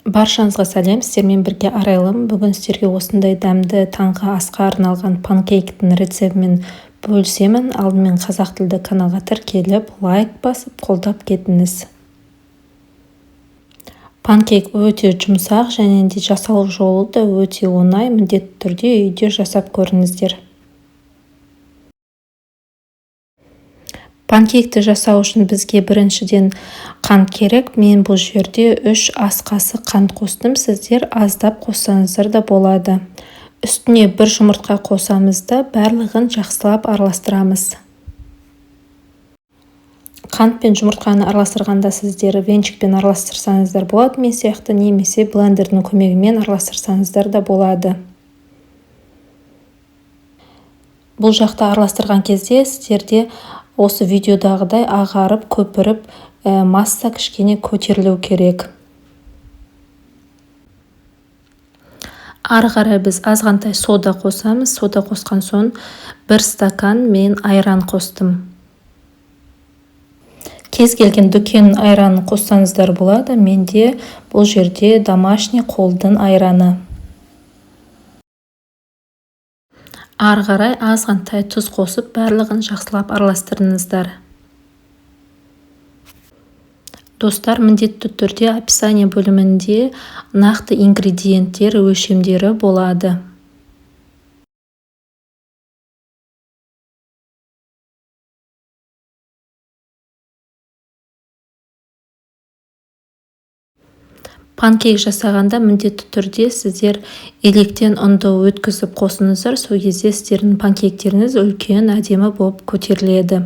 Баршаңызға сәлем! Сіздермен бірге Арайлым. Бүгін сіздерге осындай дәмді таңғы асқа арналған панкейктің рецептімен бөлісемін. Алдымен қазақ тілді каналға тіркеліп, лайк басып, қолдап кетіңіз. Панкейк өте жұмсақ және де жасалу жолы да өте оңай. Міндетті түрде үйде жасап көріңіздер. Панкейкті жасау үшін бізге біріншіден қант керек. Мен бұл жерде 3 ас қасық қант қостым. Сіздер аздап қоссаңыздар да болады. Үстіне бір жұмыртқа қосамыз да барлығын жақсылап араластырамыз. Қант пен жұмыртқаны араластырғанда сіздер венчикпен араластырсаңыздар болады, мен сияқты, немесе блендердің көмегімен араластырсаңыздар да болады. Бұл жақта араластырған кезде сіздерде осы видеодағыдай ағарып, көпіріп, масса кішкене көтерілу керек. Ары қарай біз азғантай сода қосамыз. Сода қосқан соң 1 стакан мен айран қостым. Кез келген дүкеннің айранын қоссаңыздар болады. Менде бұл жерде домашний қолдың айраны. Ары қарай азғантай тұз қосып, барлығын жақсылап араластырыңыздар. Достар, міндетті түрде описание бөлімінде нақты ингредиенттер өлшемдері болады. Панкейк жасағанда міндетті түрде сіздер електен ұнды өткізіп қосыңыздар, сол кезде сіздердің панкейктеріңіз үлкен, әдемі болып көтеріледі.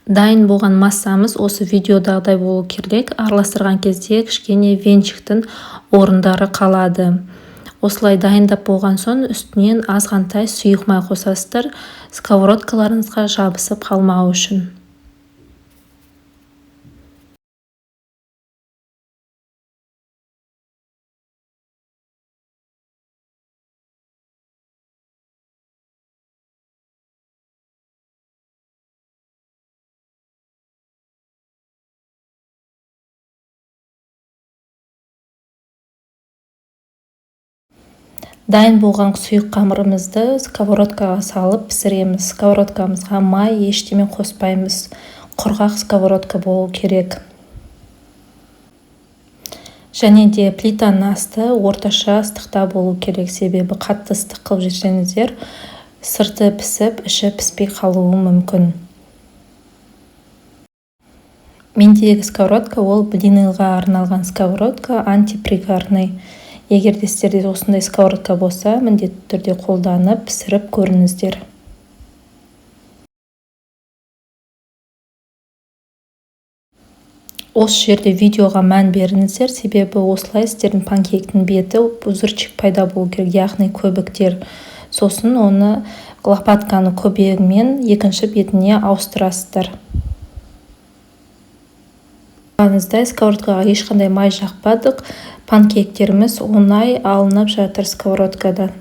Дайын болған массамыз осы видеодағыдай болу керек. Араластырған кезде кішкене венчиктің орындары қалады. Осылай дайындап болған соң үстінен азғантай сұйық май қосасыздар, сковородкаларыңызға жабысып қалмау үшін. Дайын болған сұйық қамырымызды сковородкаға салып пісіреміз. Сковородкамызға май ештеме қоспаймыз. Құрғақ сковородка болу керек. Және де плитаның асты орташа ыстықта болу керек, себебі қатты ыстық қылып жіберсеңіздер, сырты пісіп, іші піспей қалуы мүмкін. Мендегі сковородка ол блиныға арналған сковородка, антипригарный. Егер де сіздерде осындай сковородка болса, міндетті түрде қолданып, пісіріп көріңіздер. Осы жерде видеоға мән беріңіздер, себебі осылай сіздердің панкейктің беті пузырчик пайда болу керек, яғни көбіктер. Сосын оны лопатканың көбегімен екінші бетіне ауыстырасыздар. Сковородкаға ешқандай май жақпадық. Панкейктеріміз оңай алынып жатыр сковородкадан.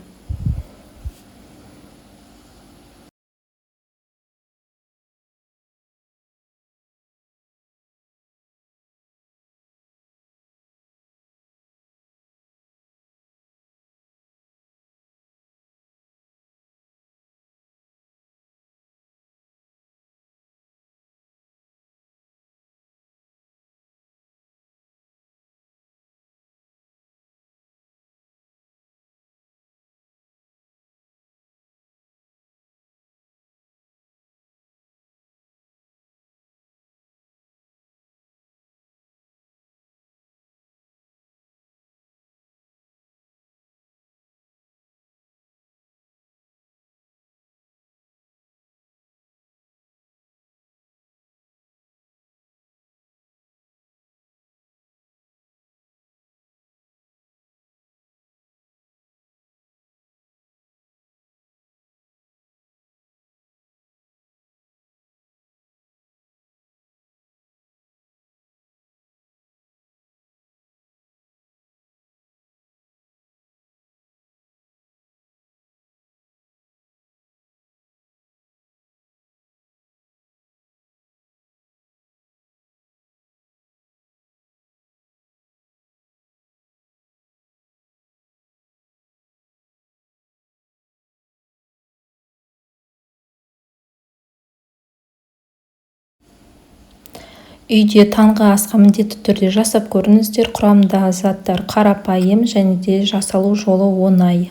Үйде таңғы асқа міндетті түрде жасап көріңіздер. Құрамындағы заттар қарапайым және де жасалу жолы оңай.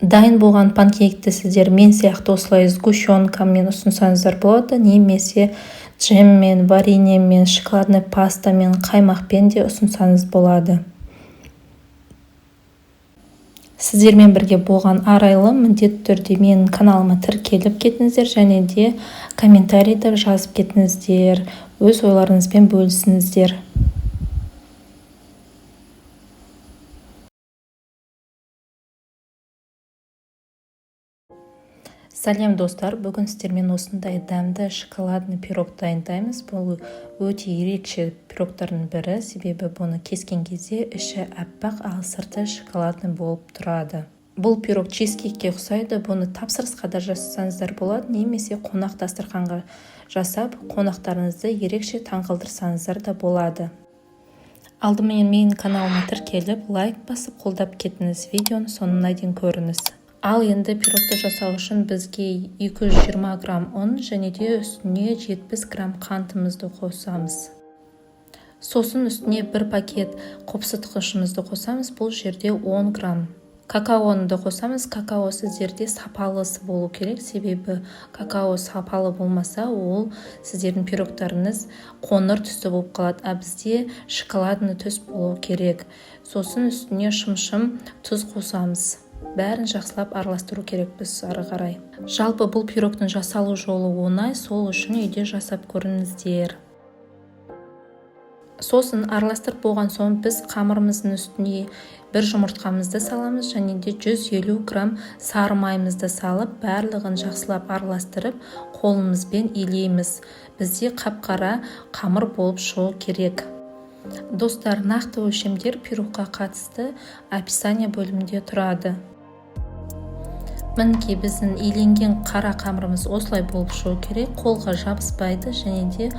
Дайын болған панкейкті сіздер мен сияқты осылай сгущенкамен ұсынсаңыздар болады, немесе джеммен, вареньемен, шоколадный пастамен, қаймақпен де ұсынсаңыз болады. Сіздермен бірге болған Арайлым. Міндетті түрде менің каналыма тіркеліп кетіңіздер және де комментарийді жазып кетіңіздер, өз ойларыңызбен бөлісіңіздер. Сәлем, достар! Бүгін сіздермен осындай дәмді шоколадный пирог дайындаймыз. Бұл өте ерекше пирогтардың бірі, себебі бұны кескен кезде іші аппақ, ал сырты шоколадный болып тұрады. Бұл пирог чизкейкке ұқсайды. Бұны тапсырысқа да жасасаңыздар болады немесе қонақ дастарханға жасап, қонақтарыңызды ерекше таңғалдырсаңыздар да болады. Алдымен менің каналыма тіркеліп, лайк басып, қолдап кетіңіз. Видеоны соңына дейін көріңіз. Ал енді пирогты жасау үшін бізге 220 грамм ұн және де үстіне 70 грамм қантымызды қосамыз. Сосын үстіне бір пакет қопсытқышымызды қосамыз, бұл жерде 10 грамм. Какаоны да қосамыз. Какао сіздерде сапалысы болу керек, себебі какао сапалы болмаса, ол сіздердің пирогтарыңыз қоңыр түсті болып қалады, а бізде шоколадный түс болу керек. Сосын үстіне шымшым тұз қосамыз. Бәрін жақсылап араластыру керекпіз ары қарай. Жалпы, бұл пирогтың жасалу жолы оңай, сол үшін үйде жасап көріңіздер. Сосын араластырып болған соң, біз қамырымыздың үстіне бір жұмыртқамызды саламыз және де 150 грамм сары майымызды салып, барлығын жақсылап араластырып, қолымызбен илейміз. Бізде қап-қара қамыр болып шығу керек. Достар, нақты өлшемдер пирогқа қатысты описание бөлімінде тұрады. Мінекей, біздің иленген қара қамырымыз осылай болып шығу керек. Қолға жабыспайды және де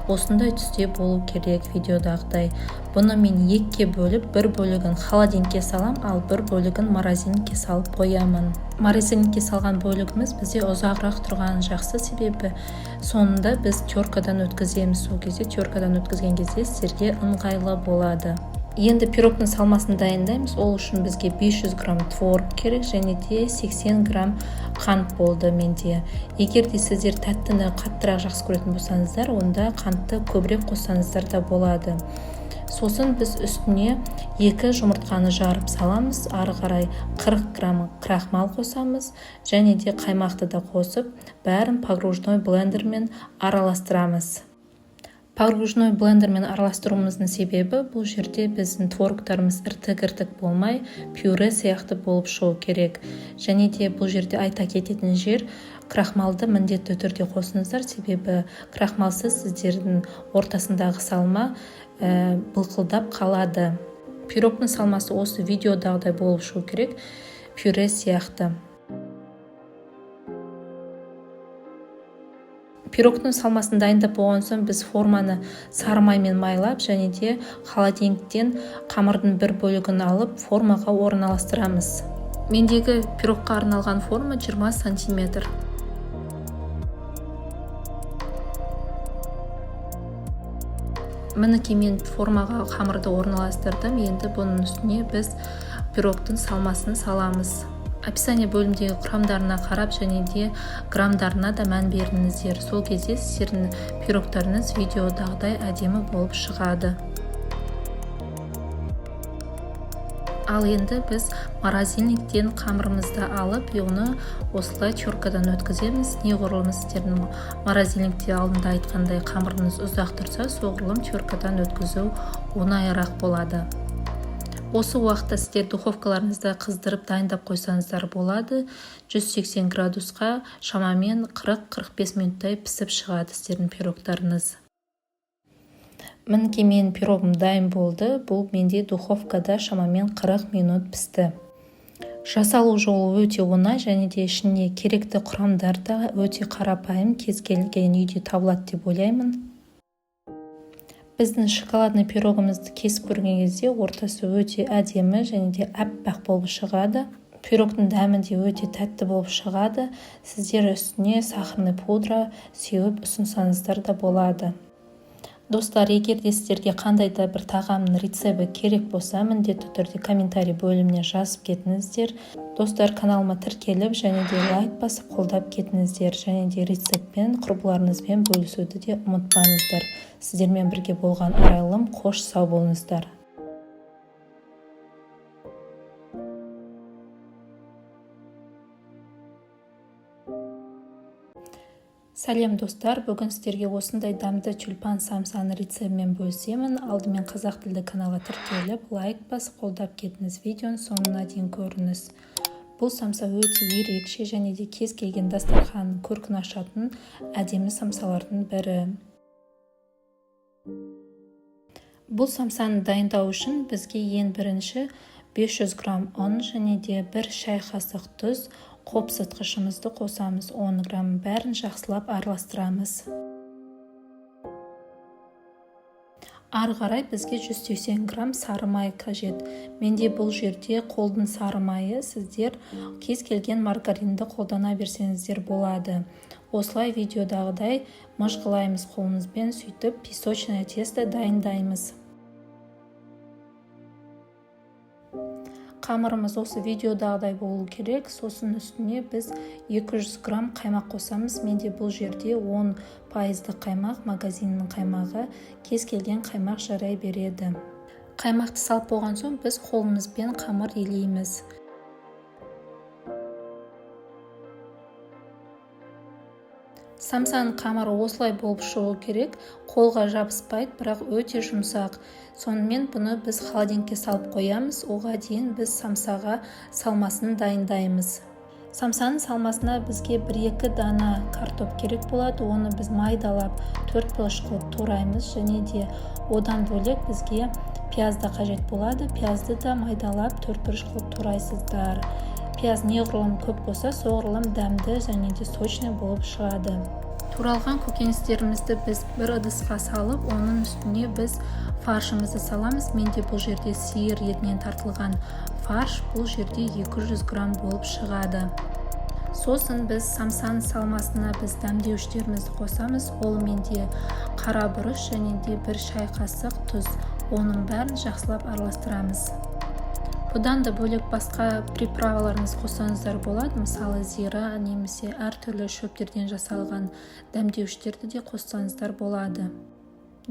осындай түсте болу керек, видеодағыдай. Бұны мен екіге бөліп, бір бөлігін холодильникке салам, ал бір бөлігін морозильникке салып қоямын. Морозильникке салған бөлігіміз бізде ұзағырақ тұрған жақсы, себебі соңында біз теркадан өткіземіз. Сол кезде, теркадан өткізген кезде, сіздерге ыңғайлы болады. Енді пирогтың салмасын дайындаймыз. Ол үшін бізге 500 грамм творог керек және де 80 грамм қант болды менде. Егер де сіздер тәттіні қаттырақ жақсы көретін болсаңыздар, онда қантты көбірек қоссаңыздар да болады. Сосын біз үстіне екі жұмыртқаны жарып саламыз. Ары қарай 40 грамм крахмал қосамыз және де қаймақты да қосып, бәрін погружной блендермен араластырамыз. Погружной блендермен араластыруымыздың себебі, бұл жерде біздің творогтарымыз іртік-іртік болмай, пюре сияқты болып шығу керек. Және де бұл жерде айта кететін жер, крахмалды міндетті түрде қосыңыздар, себебі крахмалсыз сіздердің ортасындағы салма былқылдап қалады. Пирогтың салмасы осы видеодағыдай болып шығу керек, пюре сияқты. Пирогтың салмасын дайындап болған соң, біз форманы сары маймен майлап және де холодильниктен қамырдың бір бөлігін алып, формаға орналастырамыз. Мендегі пирогқа арналған форма 20 сантиметр. Мінекей, мен формаға қамырды орналастырдым. Енді бұның үстіне біз пирогтың салмасын саламыз. Описание бөлімдегі құрамдарына қарап және де граммдарына да мән беріңіздер. Сол кезде сіздердің пирогтарыңыз видеодағыдай әдемі болып шығады. Ал енді біз морозильниктен қамырымызды алып, оны осылай теркадан өткіземіз. Неғұрлым сіздердің морозильникте, алдында айтқандай, қамырыңыз ұзақ тұрса, соғұрлым теркадан өткізу оңайырақ болады. Осы уақытта сіздер духовкаларыңызды қыздырып, дайындап қойсаңыздар болады. 180 градусқа шамамен 40-45 минуттай пісіп шығады сіздердің пирогтарыңыз. Мінекей, менің пирогым дайын болды. Бұл менде духовкада шамамен 40 минут пісті. Жасалу жолы өте оңай және де ішіне керекті құрамдар да өте қарапайым, кез келген үйде табылады деп ойлаймын. Біздің шоколадный пирогымызды кесіп көрген кезде, ортасы өте әдемі және де аппақ болып шығады. Пирогтың дәмі де өте тәтті болып шығады. Сіздер үстіне сахарный пудра сеуіп ұсынсаңыздар да болады. Достар, егер де сіздерге қандай да бір тағамның рецепті керек болса, міндетті түрде комментарий бөліміне жазып кетіңіздер. Достар, каналыма тіркеліп және де лайк басып қолдап кетіңіздер. Және де рецептпен құрбыларыңызбен бөлісуді де ұмытпаңыздар. Сіздермен бірге болған Арайлым, қош сау болыңыздар. Сәлем достар, бүгін сіздерге осындай дәмді тюльпан самсаның рецептімен бөлісемін. Алдымен қазақ тілді каналға тіркеліп, лайк басып қолдап кетіңіз. Видеоның соңына дейін көріңіз. Бұл самса өте ерекше және де кез келген дастарханның көркін ашатын әдемі самсалардың бірі. Бұл самсаны дайындау үшін бізге ең бірінші 500 грамм ұн және де 1 шай қасық тұз, қопсытқышымызды қосамыз, 10 грамм, бәрін жақсылап араластырамыз. Ары қарай бізге 180 грамм сары май қажет. Менде бұл жерде қолдың сары майы, сіздер кез келген маргаринді қолдана берсеңіздер болады. Осылай видеодағыдай мыжғылаймыз қолымызбен, сөйтіп песочное тесто дайындаймыз. Қамырымыз осы видеодағыдай болу керек. Сосын үстіне біз 200 грамм қаймақ қосамыз. Менде бұл жерде 10% қаймақ, магазиннің қаймағы, кез келген қаймақ жарай береді. Қаймақты салып болған соң біз қолымызбен қамыр елейміз. Самсаның қамыры осылай болып шығу керек, қолға жабыспайды, бірақ өте жұмсақ. Сонымен бұны біз холодильникке салып қоямыз. Оға дейін біз самсаға салмасын дайындаймыз. Самсаның салмасына бізге 1-2 дана картоп керек болады. Оны біз майдалап 4 бұрыш қылып тураймыз. Және де одан бөлек бізге пияз да қажет болады. Пиязды да майдалап 4 бұрыш қылып турайсыздар. Пияз неғұрлым көп болса, соғұрлым дәмді және де сочный болып шығады. Туралған көкөністерімізді біз бір ыдысқа салып, оның үстіне біз фаршымызды саламыз. Менде бұл жерде сиыр етінен тартылған фарш, бұл жерде 200 грамм болып шығады. Сосын біз самсаның салмасына біз дәмдеуіштерімізді қосамыз. Ол менде қара бұрыш және де 1 шай қасық тұз. Оның бәрін жақсылап араластырамыз. Бұдан да бөлек басқа приправаларыңыз қоссаңыздар болады. Мысалы, зира немесе әртүрлі шөптерден жасалған дәмдеуіштерді де қоссаңыздар болады.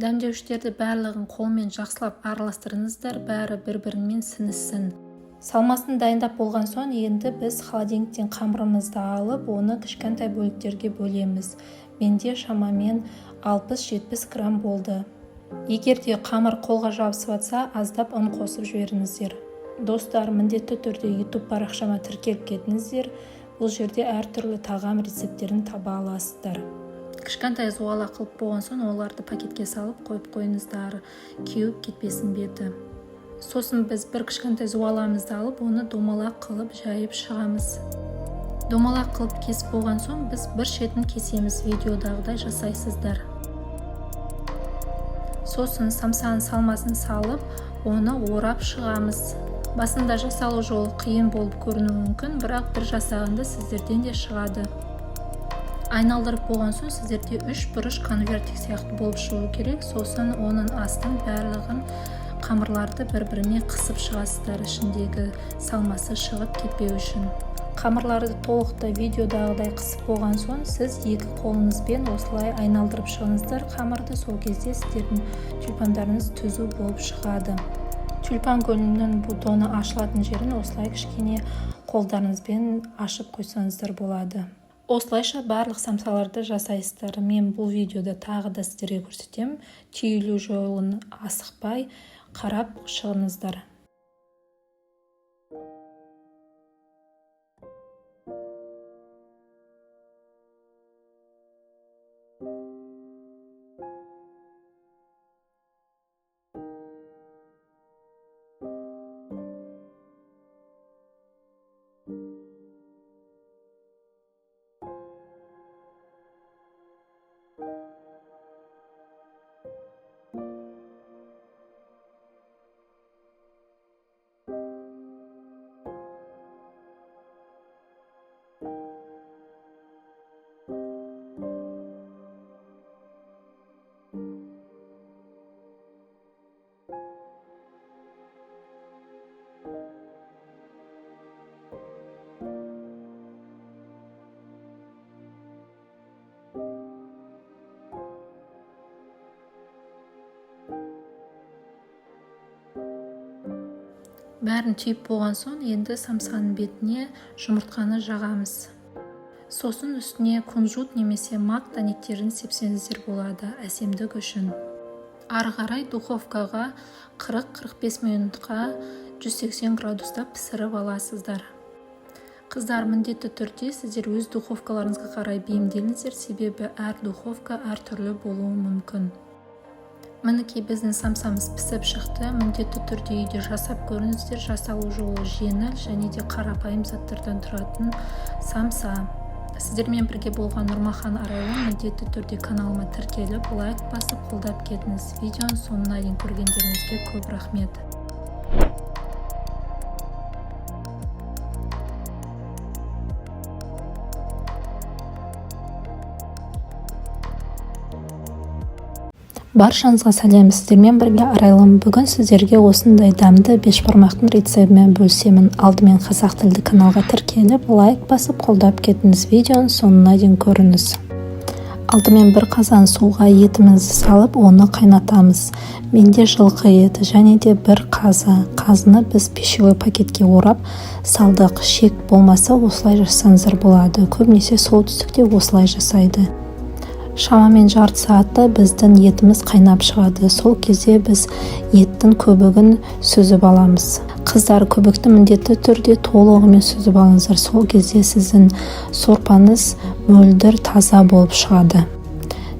Дәмдеуіштерді барлығын қолмен жақсылап араластырыңыздар, бәрі бір-бірімен сіңіссін. Салмасын дайындап болған соң, енді біз холодильниктен қамырымызды алып, оны кішкентай бөліктерге бөлеміз. Менде шамамен 60-70 грамм болды. Егер де қамыр қолға жабысып атса, аздап ұн қосып жіберіңіздер. Достар, міндетті түрде YouTube парақшама тіркеліп кетіңіздер. Бұл жерде әртүрлі тағам рецепттерін таба аласыздар. Кішкентай зуала қылып болған соң, оларды пакетке салып қойып қойыңыздар, кеуіп кетпесін беті. Сосын біз бір кішкентай зуаламызды алып, оны домалақ қылып жайып шығамыз. Домалақ қылып кесіп болған соң, біз бір шетін кесеміз, видеодағыдай жасайсыздар. Сосын самсаның салмасын салып, оны орап шығамыз. Басында жасалу жолы қиын болып көрінуі мүмкін, бірақ бір жасағанда сіздерден де шығады. Айналдырып болған соң сіздерде 3 бұрыш конвертик сияқты болып шығу керек. Сосын оның астын барлығын қамырларды бір-біріне қысып шығасыздар, ішіндегі салмасы шығып кетпеу үшін. Қамырларды толықтай видеодағыдай қысып болған соң, сіз екі қолыңызбен осылай айналдырып шығыңыздар қамырды. Сол кезде сіздердің тюльпандарыңыз түзу болып шығады. Тюльпан гүлінің бутоны ашылатын жерін осылай кішкене қолдарыңызбен ашып қойсаңыздар болады. Осылайша барлық самсаларды жасайсыздар. Мен бұл видеода тағы да сіздерге көрсетемін. Түйілу жолын асықпай қарап шығыңыздар. Бәрін түйіп болған соң, енді самсаның бетіне жұмыртқаны жағамыз. Сосын үстіне кунжут немесе мак дәнектерін сепсеңіздер болады әсемдік үшін. Ары қарай духовкаға 40-45 минутқа 180 градуста пісіріп аласыздар. Қыздар, міндетті түрде сіздер өз духовкаларыңызға қарай бейімделіңіздер, себебі әр духовка әртүрлі болуы мүмкін. Мінекей, біздің самсамыз пісіп шықты. Міндетті түрде үйде жасап көріңіздер. Жасалу жолы жеңіл және де қарапайым заттардан тұратын самса. Сіздермен бірге болған Нұрмахан Арайлым. Міндетті түрде каналыма тіркеліп, лайк басып, қолдап кетіңіз. Видеоның соңына дейін көргендеріңізге көп рахмет. Баршаңызға сәлем! Сіздермен бірге Арайлым. Бүгін сіздерге осындай дәмді бешбармақтың рецебімен бөлісемін. Алдымен қазақ тілді каналға тіркеліп, лайк басып, қолдап кетіңіз. Видеоның соңына дейін көріңіз. Алдымен бір қазан суға етімізді салып, оны қайнатамыз. Менде жылқы еті және де бір қазы. Қазыны біз пищевой пакетке орап салдық. Шек болмаса, осылай жасасаңыздар болады. Көбінесе солтүстікте осылай жасайды. Шамамен жарты сағатта біздің етіміз қайнап шығады. Сол кезде біз еттің көбігін сүзіп аламыз. Қыздар, көбікті міндетті түрде толығымен сүзіп алыңыздар. Сол кезде сіздің сорпаңыз мөлдір, таза болып шығады.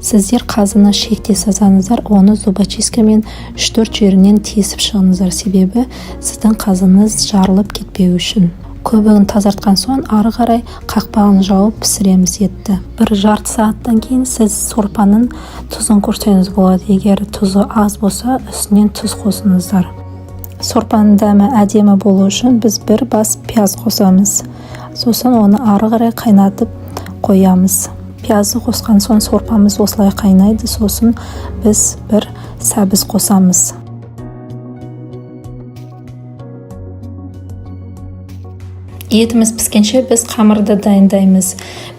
Сіздер қазыны шекте сазаңыздар, оны зубочисткамен 3-4 жерінен тесіп шығыңыздар, себебі сіздің қазыңыз жарылып кетпеу үшін. Көбігін тазартқан соң, ары қарай қақпағын жауып пісіреміз етті. Бір жарты сағаттан кейін сіз сорпаның тұзын көрсеңіз болады. Егер тұзы аз болса, үстінен тұз қосыңыздар. Сорпаның дәмі әдемі болу үшін біз бір бас пияз қосамыз. Сосын оны ары қарай қайнатып қоямыз. Пиязды қосқан соң сорпамыз осылай қайнайды. Сосын біз бір сәбіз қосамыз. Етіміз піскенше біз қамырды дайындаймыз.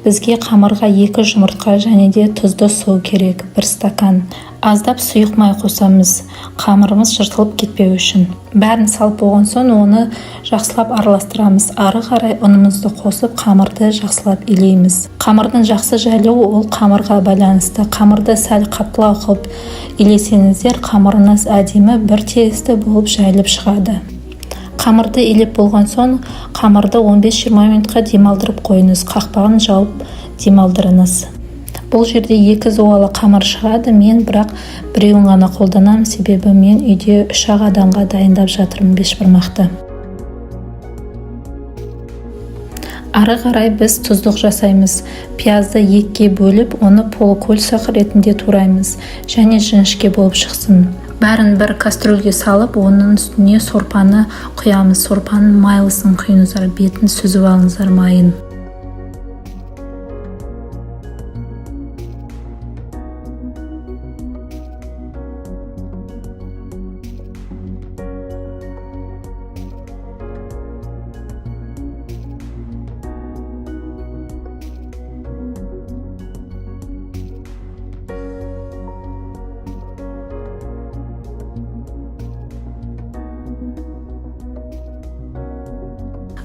Бізге қамырға 2 жұмыртқа және де тұзды су керек, 1 стакан. Аздап сұйық май қосамыз, қамырымыз жыртылып кетпеу үшін. Бәрін салып болған соң, оны жақсылап араластырамыз. Ары қарай ұнымызды қосып, қамырды жақсылап илейміз. Қамырдың жақсы жайылуы ол қамырға байланысты. Қамырды сәл қаттылау қылып илесеңіздер, қамырыңыз әдемі бір тегісті болып жайылып шығады. Қамырды илеп болған соң, қамырды 15-20 минутқа демалдырып қойыңыз. Қақпағын жауып демалдырыңыз. Бұл жерде 2 зуалы қамыр шығады. Мен бірақ біреуін ғана қолданамын, себебі мен үйде 3-ақ адамға дайындап жатырмын бешбармақты. Ары қарай біз тұздық жасаймыз. Пиязды 2-ге бөліп, оны полукольцах ретінде тураймыз және жіңішке болып шықсын. Бәрін бір кастрюльге салып, оның үстіне сорпаны құямыз. Сорпаның майлысын құйыңыздар, бетін сүзіп алыңыздар майын.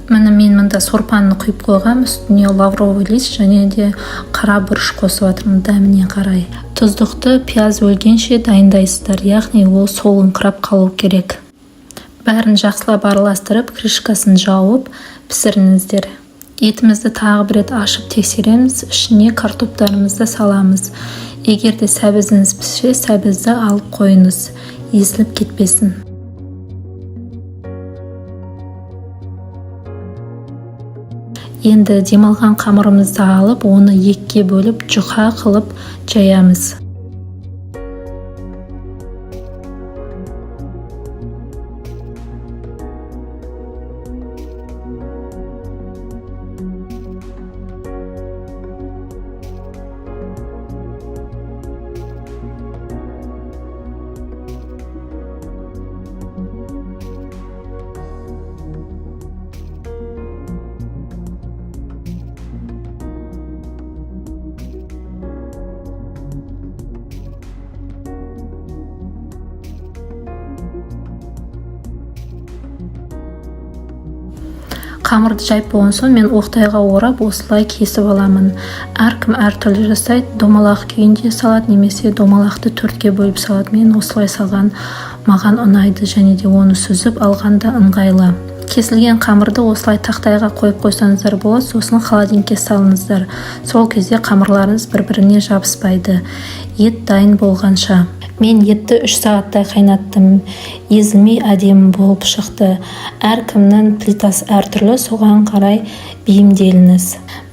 Міне, мен мында сорпаны құйып қойғам, үстіне лавровый лист және де қара бұрыш қосып жатырмын дәміне қарай. Тұздықты пияз өлгенше дайындайсыздар, яғни ол солыңқырап қалу керек. Бәрін жақсылап араластырып, крышкасын жауып пісіріңіздер. Етімізді тағы бір рет ашып тексереміз, ішіне картоптарымызды саламыз. Егер де сәбізіңіз піссе, сәбізді алып қойыңыз, езіліп кетпесін. Енді демалған қамырымызды алып, оны 2-ге бөліп, жұқа қылып жаямыз. Қамырды жайып болған соң, мен оқтайға орап, осылай кесіп аламын. Әркім әртүрлі жасайды: домалақ күйінде салады немесе домалақты төртке бөліп салады. Мен осылай салған маған ұнайды және де оны сүзіп алған да ыңғайлы. Кесілген қамырды осылай тақтайға қойып қойсаңыздар болады, сосын холодильникке салыңыздар. Сол кезде қамырларыңыз бір-біріне жабыспайды. Ет дайын болғанша, мен етті 3 сағаттай қайнаттым. Езілмей, әдемі болып шықты. Әркімнің плитасы әртүрлі, соған қарай бейімделіңіз.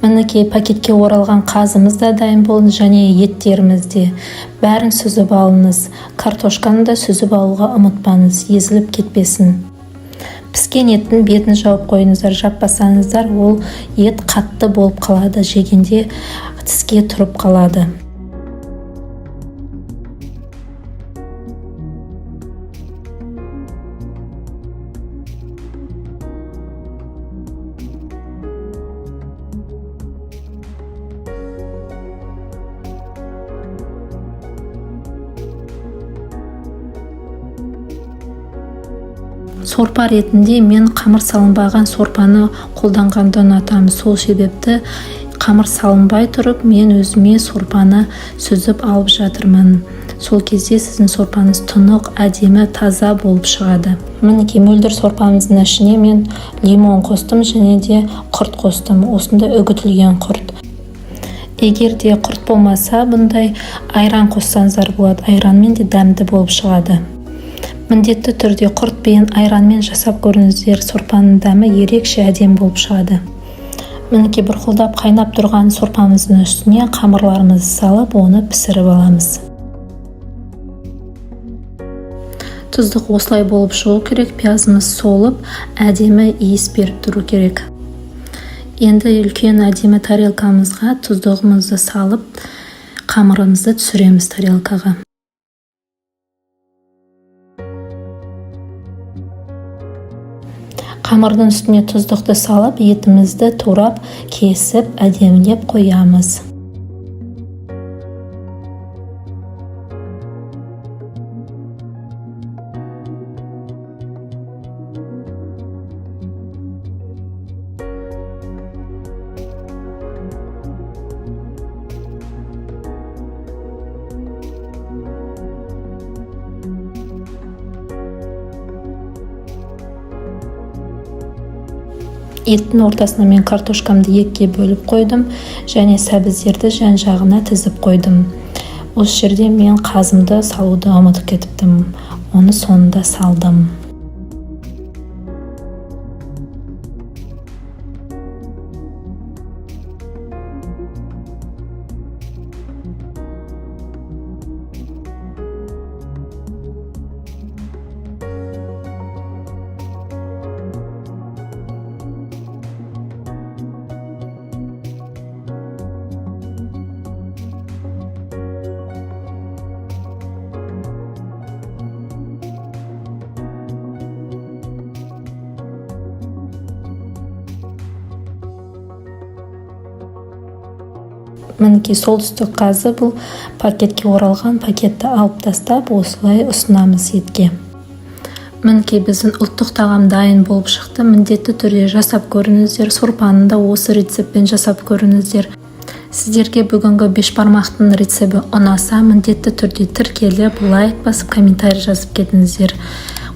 Мінекей, пакетке оралған қазымыз да дайын болды және еттеріміз де. Бәрін сүзіп алыңыз. Картошканы да сүзіп алуға ұмытпаңыз, езіліп кетпесін. Піскен еттің бетін жауып қойыңыздар. Жаппасаңыздар, ол ет қатты болып қалады, жегенде тіске тұрып қалады. Сорпа ретінде мен қамыр салынбаған сорпаны қолданғанды ұнатамын. Сол себепті қамыр салынбай тұрып, мен өзіме сорпаны сүзіп алып жатырмын. Сол кезде сіздің сорпаңыз тұнық, әдемі, таза болып шығады. Мінекей, мөлдір сорпамыздың ішіне мен лимон қостым және де құрт қостым, осындай үгітілген құрт. Егер де құрт болмаса, бұндай айран қоссаңыздар болады, айранмен де дәмді болып шығады. Міндетті түрде құртпен, айранмен жасап көріңіздер, сорпаның дәмі ерекше әдемі болып шығады. Мінекей, бұрқылдап қайнап тұрған сорпамыздың үстіне қамырларымызды салып, оны пісіріп аламыз. Тұздық осылай болып шығу керек. Пиязымыз солып, әдемі иіс беріп тұру керек. Енді үлкен әдемі тарелкамызға тұздығымызды салып, қамырымызды түсіреміз тарелкаға. Қамырдың үстіне тұздықты салып, етімізді турап, кесіп, әдемілеп қоямыз. Еттің ортасына мен картошкамды екіге бөліп қойдым және сәбіздерді жан-жағына тізіп қойдым. Осы жерде мен қазымды салуды ұмытып кетіптім, оны соңында салдым. Мінекей, солтүстік қазы. Бұл пакетке оралған, пакетті алып тастап, осылай ұсынамыз етке. Мінекей, біздің ұлттық тағам дайын болып шықты. Міндетті түрде жасап көріңіздер. Сорпаны да осы рецептпен жасап көріңіздер. Сіздерге бүгінгі бешбармақтың рецепті ұнаса, міндетті түрде тіркеліп, лайк басып, комментарий жазып кетіңіздер,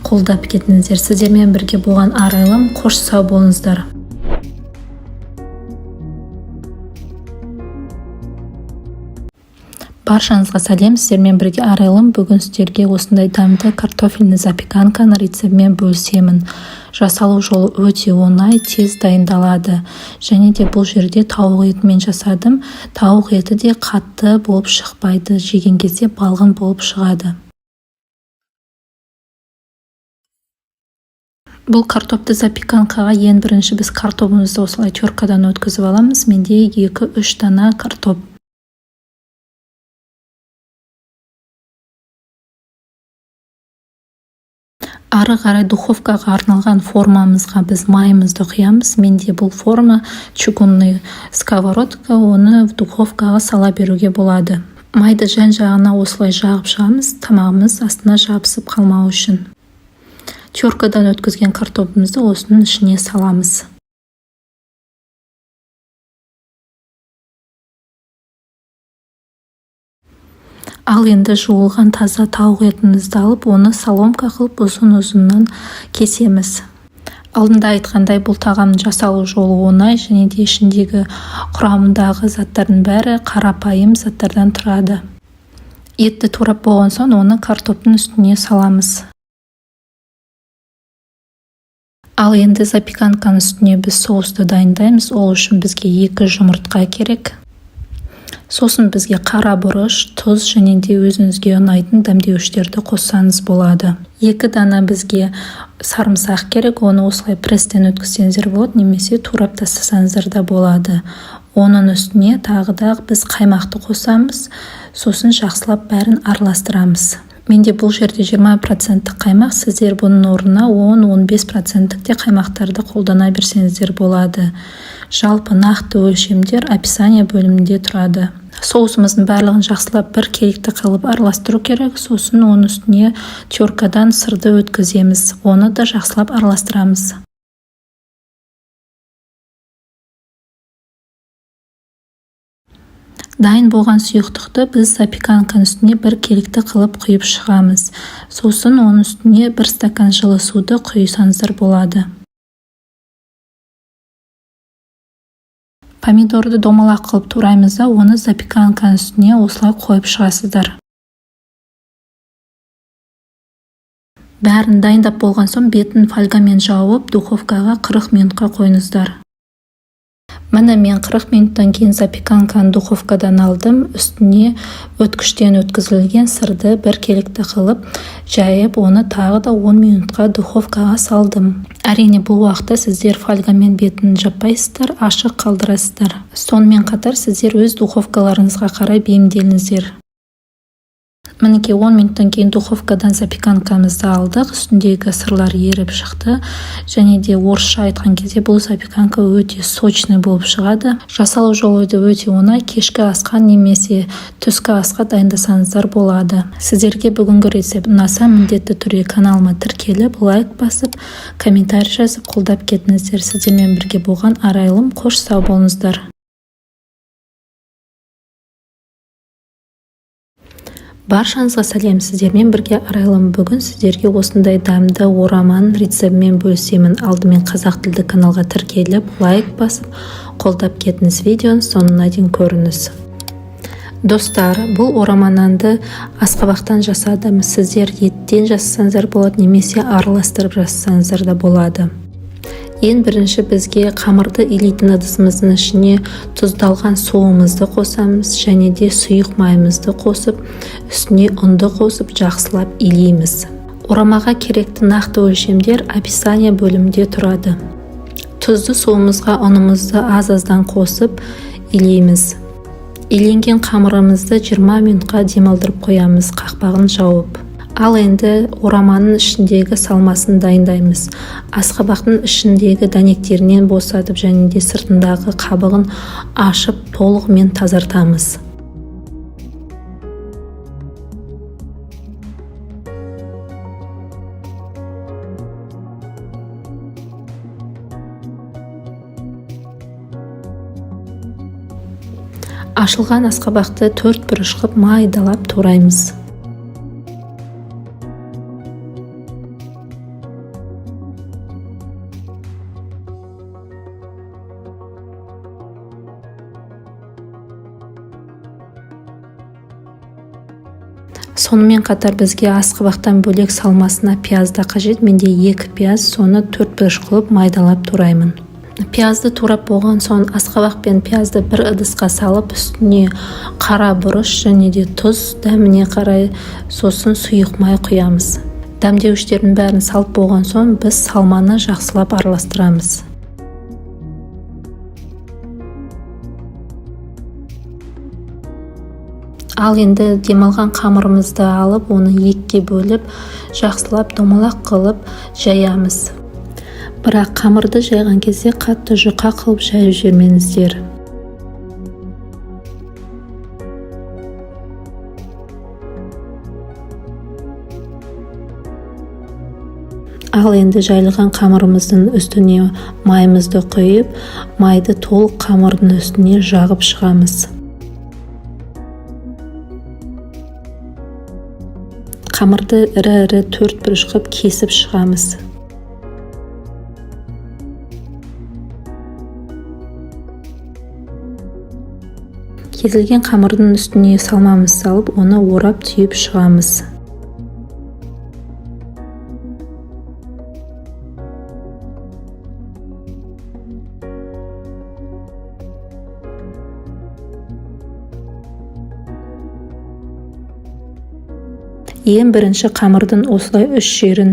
қолдап кетіңіздер. Сіздермен бірге болған Арайлым. Қош, сау болыңыздар. Баршаңызға сәлем! Сіздермен бірге Арайлым. Бүгін сіздерге осындай дәмді картофельный запеканканың рецептімен бөлісемін. Жасалу жолы өте оңай, тез дайындалады. Және де бұл жерде тауық етімен жасадым. Тауық еті де қатты болып шықпайды, жеген кезде балғын болып шығады. Бұл картопты запеканкаға ең бірінші біз картобымызды осылай теркадан өткізіп аламыз. Менде 2-3 дана картоп. Ары қарай духовкаға арналған формамызға біз майымызды құямыз. Менде бұл форма чугунный сковородка, оны духовкаға сала беруге болады. Майды жан жағына осылай жағып шығамыз, тамағымыз астына жабысып қалмау үшін. Теркадан өткізген картобымызды осының ішіне саламыз. Ал енді жуылған таза тауық етімізді алып, оны соломка қылып ұзын-ұзыннан кесеміз. Алдында айтқандай, бұл тағамның жасалу жолы оңай және де ішіндегі құрамындағы заттардың бәрі қарапайым заттардан тұрады. Етті турап болған соң, оны картоптың үстіне саламыз. Ал енді запеканканың үстіне біз соусты дайындаймыз. Ол үшін бізге 2 жұмыртқа керек. Сосын бізге қара бұрыш, тұз және де өзіңізге ұнайтын дәмдеуіштерді қоссаңыз болады. 2 дана бізге сарымсақ керек, оны осылай пресстен өткізсеңіздер болады, немесе турап тастасаңыздар да болады. Оның үстіне тағы да біз қаймақты қосамыз, сосын жақсылап бәрін араластырамыз. Менде бұл жерде 20% қаймақ, сіздер бұның орнына 10-15% те қаймақтарды қолдана берсеңіздер болады. Жалпы нақты өлшемдер описание бөлімінде тұрады. Соусымыздың барлығын жақсылап бір келікті қылып араластыру керек, сосын оның үстіне теркадан сырды өткіземіз, оны да жақсылап араластырамыз. Дайын болған сұйықтықты біз запеканканың үстіне бір келікті қылып құйып шығамыз. Сосын оның үстіне 1 стакан жылы суды құйсаңыздар болады. Помидорды домалақ қылып тураймыз да, оны запеканканың үстіне осылай қойып шығасыздар. Бәрін дайындап болған соң бетін фольгамен жауып, духовкаға 40 минутқа қойыңыздар. Міне мен 40 минуттан кейін запеканканы духовкадан алдым. Үстіне өткіштен өткізілген сырды бір келікті қылып жайып, оны тағы да 10 минутқа духовкаға салдым. Әрине бұл уақытта сіздер фольгамен бетін жаппайсыздар, ашық қалдырасыздар. Сонымен қатар сіздер өз духовкаларыңызға қарай бейімделіңіздер. Мінекей 10 минуттан кейін духовкадан запеканкамызды алдық. Үстіндегі сырлар еріп шықты. Және де орысша айтқан кезде бұл запеканка өте сочный болып шығады. Жасалу жолы да өте оңай. Кешкі асқа немесе түскі асқа дайындасаңыздар болады. Сіздерге бүгінгі рецепт ұнаса, міндетті түрде каналыма тіркеліп, лайк басып, комментарий жазып қолдап кетіңіздер. Сіздермен бірге болған Арайлым. Қош сау болыңыздар. Баршаңызға сәлем, сіздермен бірге Арайлым. Бүгін сіздерге осындай дәмді ораманың рецептімен бөлісемін. Алдымен қазақ тілді каналға тіркеліп, лайк басып, қолдап кетіңіз. Видеоның соңына дейін көріңіз. Достар, бұл орама нанды асқабақтан жасадым. Сіздер еттен жасасаңыздар болады, немесе араластырып жасасаңыздар да болады. Ең бірінші бізге қамырды илейтін ыдысымыздың ішіне тұздалған суымызды қосамыз және де сұйық майымызды қосып, үстіне ұнды қосып жақсылап илейміз. Орамаға керекті нақты өлшемдер описание бөлімінде тұрады. Тұзды суымызға ұнымызды аз-аздан қосып илейміз. Иленген қамырымызды 20 минутқа демалдырып қоямыз, қақпағын жауып. Ал енді ораманың ішіндегі салмасын дайындаймыз. Асқабақтың ішіндегі дәнектерінен босатып және де сыртындағы қабығын ашып толығымен тазартамыз. Ашылған асқабақты 4 бұрыш қылып майдалап тураймыз. Сонымен қатар бізге асқабақтан бөлек салмасына пияз да қажет. Менде 2 пияз, соны 4 бұрыш қылып майдалап тураймын. Пиязды турап болған соң асқабақ пен пиязды бір ыдысқа салып, үстіне қара бұрыш және де тұз дәміне қарай, сосын сұйық май құямыз. Дәмдеуіштердің бәрін салып болған соң біз салманы жақсылап араластырамыз. Ал енді демалған қамырымызды алып, оны екіге бөліп, жақсылап домалақ қылып жаямыз. Бірақ қамырды жайған кезде қатты жұқа қылып жайып жібермеңіздер. Ал енді жайылған қамырымыздың үстіне майымызды құйып, майды толық қамырдың үстіне жағып шығамыз. Қамырды ірі-ірі төрт бұрыш қылып кесіп шығамыз. Кесілген қамырдың үстіне салмамыз салып, оны орап түйіп шығамыз. Ең бірінші қамырдың осылай үш жерін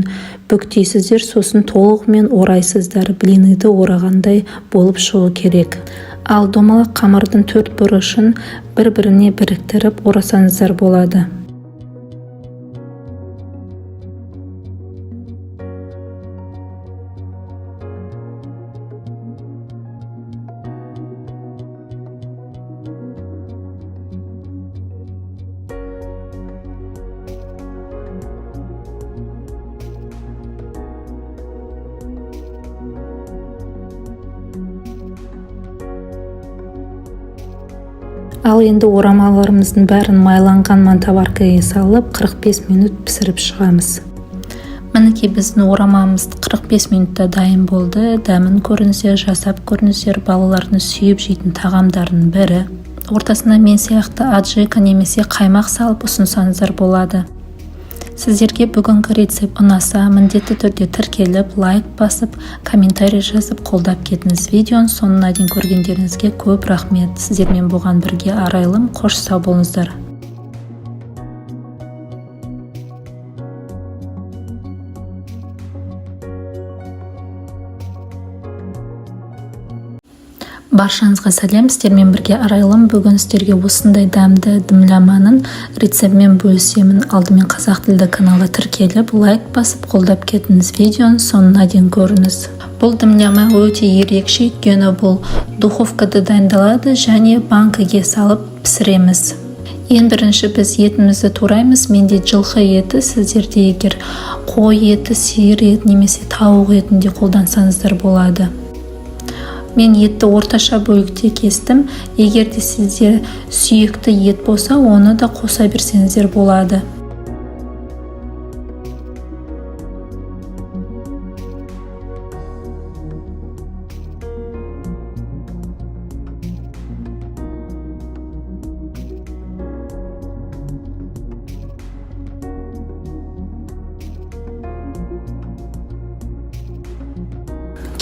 бүктейсіздер, сосын толығымен орайсыздар. Блиныды орағандай болып шығу керек. Ал домалақ қамырдың төрт бұрышын бір-біріне біріктіріп орасаңыздар болады. Ал енді орамаларымыздың бәрін майланған мантоваркаға салып, 45 минут пісіріп шығамыз. Мінекей, біздің орамамыз 45 минутта дайын болды. Дәмін көріңіздер, жасап көріңіздер. Балалардың сүйіп жейтін тағамдарының бірі. Ортасына мен сияқты аджика немесе қаймақ салып ұсынсаңыздар болады. Сіздерге бүгінгі рецепт ұнаса, міндетті түрде тіркеліп, лайк басып, комментарий жазып, қолдап кетіңіз. Видеоның соңына дейін көргендеріңізге көп рахмет. Сіздермен болған бірге Арайлым. Қош сау болыңыздар. Баршаңызға сәлем, сіздермен бірге Арайлым. Бүгін сіздерге осындай дәмді дымламаның рецептімен бөлісемін. Алдымен қазақ тілді каналға тіркеліп, лайк басып, қолдап кетіңіз. Видеоның соңына дейін көріңіз. Бұл дымлама өте ерекше, өйткені бұл духовкада дайындалады және банкіге салып пісіреміз. Ең бірінші біз етімізді тураймыз. Менде жылқы еті, сіздерде егер қой еті, сиыр еті немесе тауық етін де қолдансаңыздар болады. Мен етті орташа бөлікте кестім. Егер де сізде сүйекті ет болса, оны да қоса берсеңіздер болады.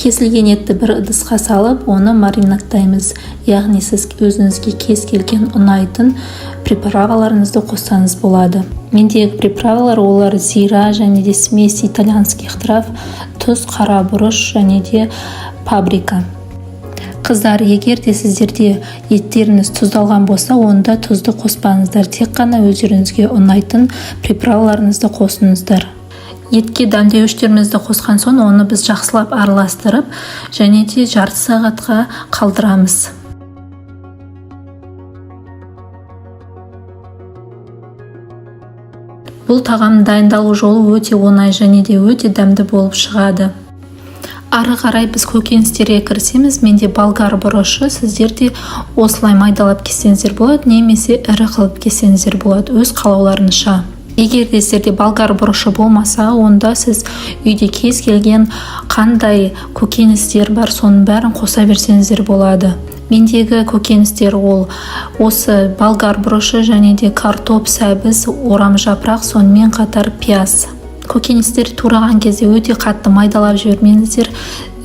Кесілген етті бір ыдысқа салып, оны маринадтаймыз. Яғни сіз өзіңізге кез келген ұнайтын приправаларыңызды қоссаңыз болады. Мендегі приправалар олар зира және де смесь итальянских трав, тұз, қара бұрыш және де паприка. Қыздар, егер де сіздерде еттеріңіз тұздалған болса, онда тұзды қоспаңыздар. Тек қана өздеріңізге ұнайтын приправаларыңызды қосыңыздар. Етке дәмдеуіштерімізді қосқан соң, оны біз жақсылап араластырып, және де жарты сағатқа қалдырамыз. Бұл тағамның дайындалу жолы өте оңай және де өте дәмді болып шығады. Ары қарай біз көкөністерге кірісеміз. Менде болгар бұрышы, сіздер де осылай майдалап кессеңіздер болады, немесе ірі қылып кессеңіздер болады, өз қалауларыңызша. Егер де сіздерде болгар бұрышы болмаса, онда сіз үйде кез келген қандай көкөністер бар, соның бәрін қоса берсеңіздер болады. Мендегі көкөністер ол осы болгар бұрышы және де картоп, сәбіз, орам жапырақ, сонымен қатар пияз. Көкөністер тураған кезде өте қатты майдалап жібермеңіздер,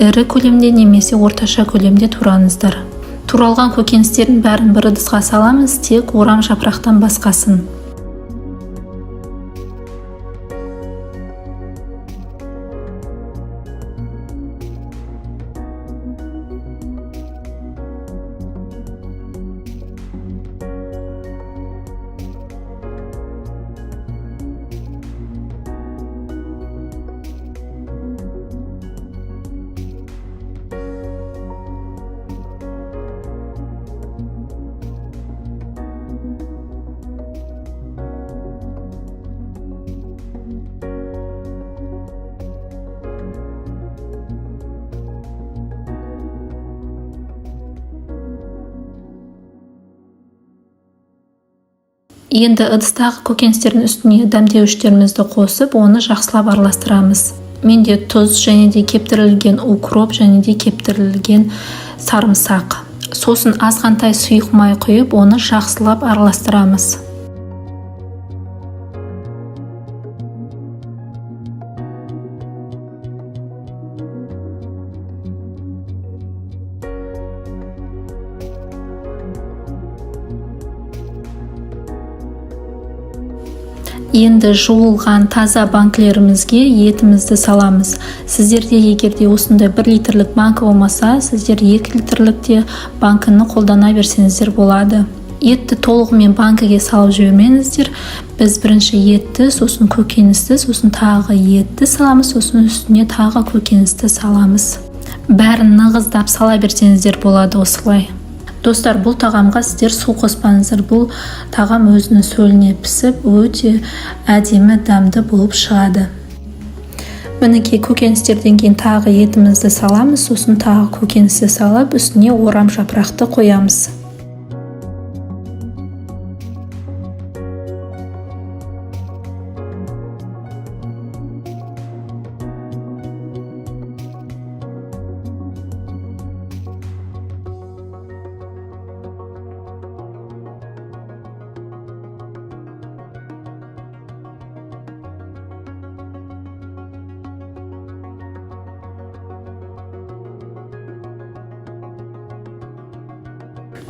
ірі көлемде немесе орташа көлемде тураңыздар. Туралған көкөністердің бәрін бір ыдысқа саламыз, тек орам жапырақтан басқасын. Енді ыдыстағы көкөністердің үстіне дәмдеуіштерімізді қосып, оны жақсылап араластырамыз. Менде тұз және де кептірілген укроп және де кептірілген сарымсақ. Сосын азғантай сұйық май құйып, оны жақсылап араластырамыз. Енді жуылған таза банкілерімізге етімізді саламыз. Сіздерде егер де осындай 1 литрлік банкі болмаса, сіздер 2 литрлік те банкіні қолдана берсеңіздер болады. Етті толығымен банкіге салып жібермеңіздер. Біз бірінші етті, сосын көкөністі, сосын тағы етті саламыз, сосын үстіне тағы көкөністі саламыз. Бәрін нығыздап сала берсеңіздер болады осылай. Достар, бұл тағамға сіздер су қоспаңыздар. Бұл тағам өзінің сөліне пісіп, өте әдемі дәмді болып шығады. Мінекей, көкөністерден кейін тағы етімізді саламыз, сосын тағы көкөністі салып, үстіне орам жапырақты қоямыз.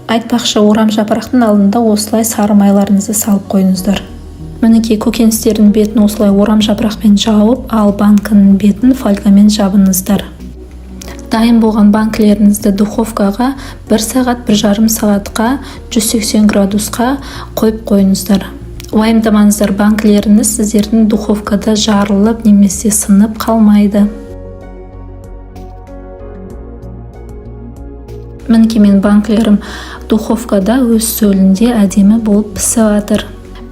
Айтпақшы, орам жапырақтың алдында осылай сары майларыңызды салып қойыңыздар. Мінекей, көкөністердің бетін осылай орам жапырақпен жауып, ал банкінің бетін фольгамен жабыңыздар. Дайын болған банкілеріңізді духовкаға 1 сағат, 1,5 сағатқа 180 градусқа қойып қойыңыздар. Уайымдамаңыздар, банкілеріңіз сіздердің духовкада жарылып немесе сынып қалмайды. Мінекей, менің банкілерім духовкада өз сөлінде әдемі болып пісіп жатыр.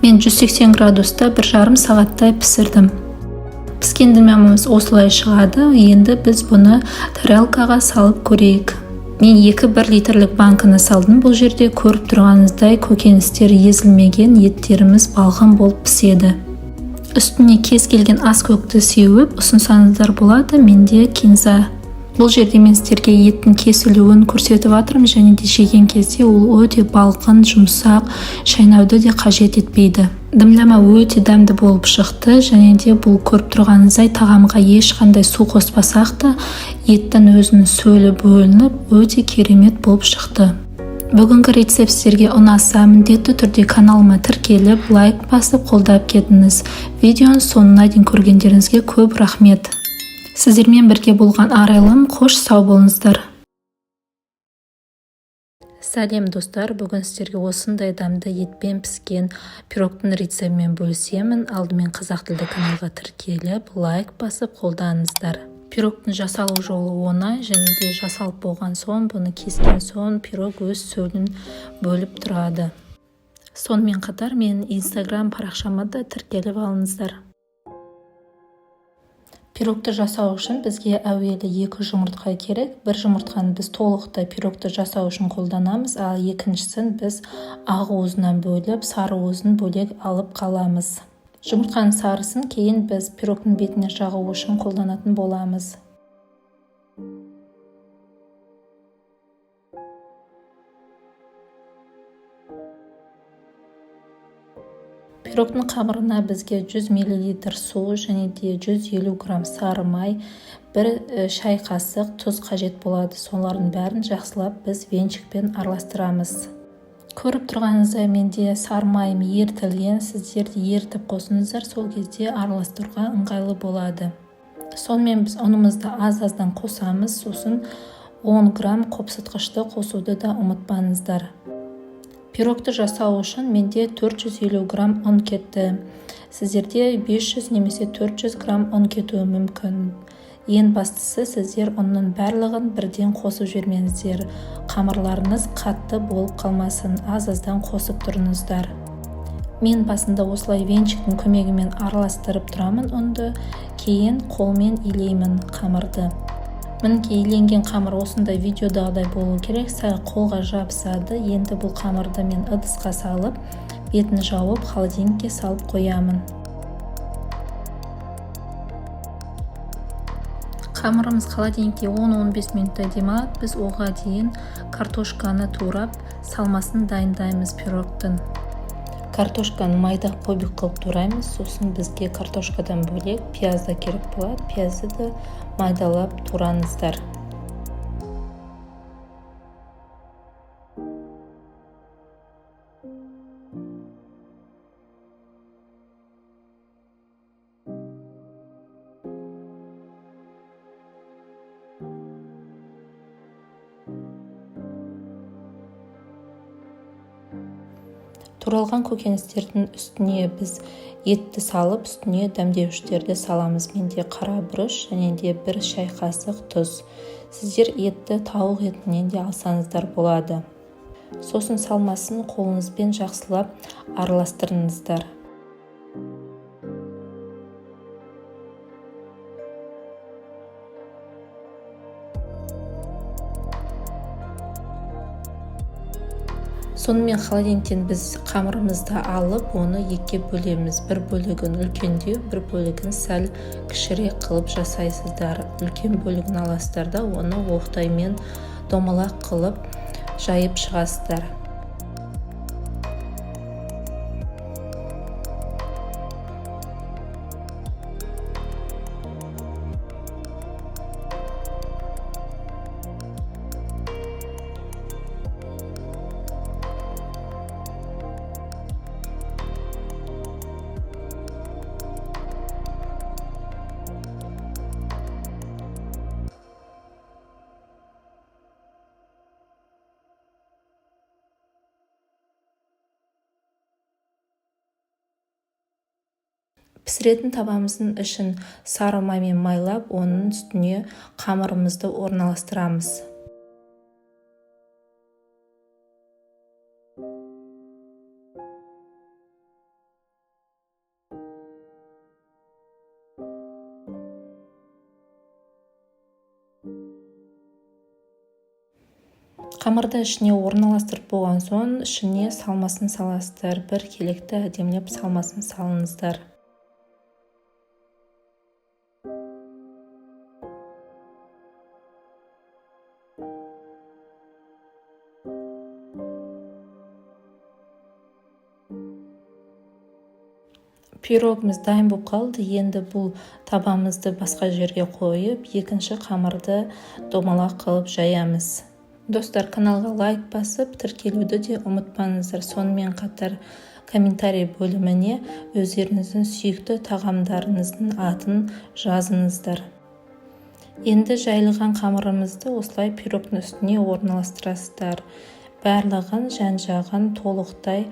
Мен 180 градуста 1,5 сағаттай пісірдім. Піскен дымямыз осылай шығады. Енді біз бұны тарелкаға салып көрейік. Мен 2 1 литрлік банкіні салдым. Бұл жерде көріп тұрғаныңыздай көкөністер езілмеген, еттеріміз балғын болып піседі. Үстіне кез келген ас көкті сеуіп ұсынсаңыздар болады. Менде кинза. Бұл жерде мен сіздерге еттің кесілуін көрсетіп жатырмын, және де жеген кезде ол өте балғын, жұмсақ, шайнауды де қажет етпейді. Дымлама өте дәмді болып шықты, және де бұл көріп тұрғаныңыздай тағамға ешқандай су қоспасақ та еттің өзінің сөлі бөлініп, өте керемет болып шықты. Бүгінгі рецепт сіздерге ұнаса, міндетті түрде каналыма тіркеліп, лайк басып қолдап кетіңіз. Видеоның соңына дейін көргендеріңізге көп рахмет. Сіздермен бірге болған Арайлым, қош сау болыңыздар. Сәлем достар, бүгін сіздерге осындай дәмді етпен піскен пирогтың рецептімен бөлісемін. Алдымен қазақ тілді каналға тіркеліп, лайк басып қолдаңыздар. Пирогтың жасалу жолы оңай, және де жасалып болған соң, бұны кескен соң пирог өз сөлін бөліп тұрады. Сонымен қатар менің Инстаграм парақшама да тіркеліп алыңыздар. Пирогты жасау үшін бізге әуелі 2 жұмыртқа керек. Бір жұмыртқаны біз толықтай пирогты жасау үшін қолданамыз, ал екіншісін біз ақ уызынан бөліп, сары уызын бөлек алып қаламыз. Жұмыртқаның сарысын кейін біз пирогтың бетіне жағу үшін қолданатын боламыз. Пирогтың қамырына бізге 100 миллилитр су және де 150 грамм сары май, 1 шай қасық тұз қажет болады. Солардың бәрін жақсылап біз венчикпен араластырамыз. Көріп тұрғаныңыздай менде сары майым ерітілген, сіздер де ерітіп қосыңыздар, сол кезде араластыруға ыңғайлы болады. Сонымен біз ұнымызды аз-аздан қосамыз, сосын 10 грамм қопсытқышты қосуды да ұмытпаңыздар. Пирогты жасау үшін менде 450 грамм ұн кетті. Сіздерде 500 немесе 400 грамм ұн кетуі мүмкін. Ең бастысы, сіздер ұнның барлығын бірден қосып жібермеңіздер. Қамырларыңыз қатты болып қалмасын, аз-аздан қосып тұрыңыздар. Мен басында осылай венчиктің көмегімен араластырып тұрамын ұнды, кейін қолмен илеймін қамырды. Мінекей, иленген қамыр осындай видеодағыдай болу керек, сәл қолға жабысады. Енді бұл қамырды мен ыдысқа салып, Бетін жауып, холодильникке салып қоямын. Қамырымыз холодильникте 10-15 минуттай демалады. Біз оға дейін картошканы турап, салмасын дайындаймыз пирогтың. Картошканы майда кубик қылып тураймыз. Сосын бізге картошкадан бөлек пияз да керек болады. Пиязды да майдалап тураңыздар. Туралған көкөністердің үстіне біз етті салып, үстіне дәмдеуіштерді саламыз. Менде қара бұрыш және де 1 шай қасық тұз. Сіздер етті тауық етінен де алсаңыздар болады. Сосын салмасын қолыңызбен жақсылап араластырыңыздар. Сонымен холодильниктен біз қамырымызды алып, оны екіге бөлеміз. Бір бөлігін үлкендеу, бір бөлігін сәл кішірек қылып жасайсыздар. Үлкен бөлігін аласыздар да, оны оқтаймен домалақ қылып жайып шығасыздар. Пісіретін табамыздың ішін сары маймен майлап, оның үстіне қамырымызды орналастырамыз. Қамырды ішіне орналастырып болған соң, ішіне салмасын саласыздар. Бір келекті әдемілеп салмасын салыңыздар. Пирогымыз дайын болып қалды. Енді бұл табамызды басқа жерге қойып, екінші қамырды домалақ қылып жаямыз. Достар, каналға лайк басып, тіркелуді де ұмытпаңыздар. Сонымен қатар комментарий бөліміне өздеріңіздің сүйікті тағамдарыңыздың атын жазыңыздар. Енді жайылған қамырымызды осылай пирогтың үстіне орналастырасыздар. Барлығын жан-жағын толықтай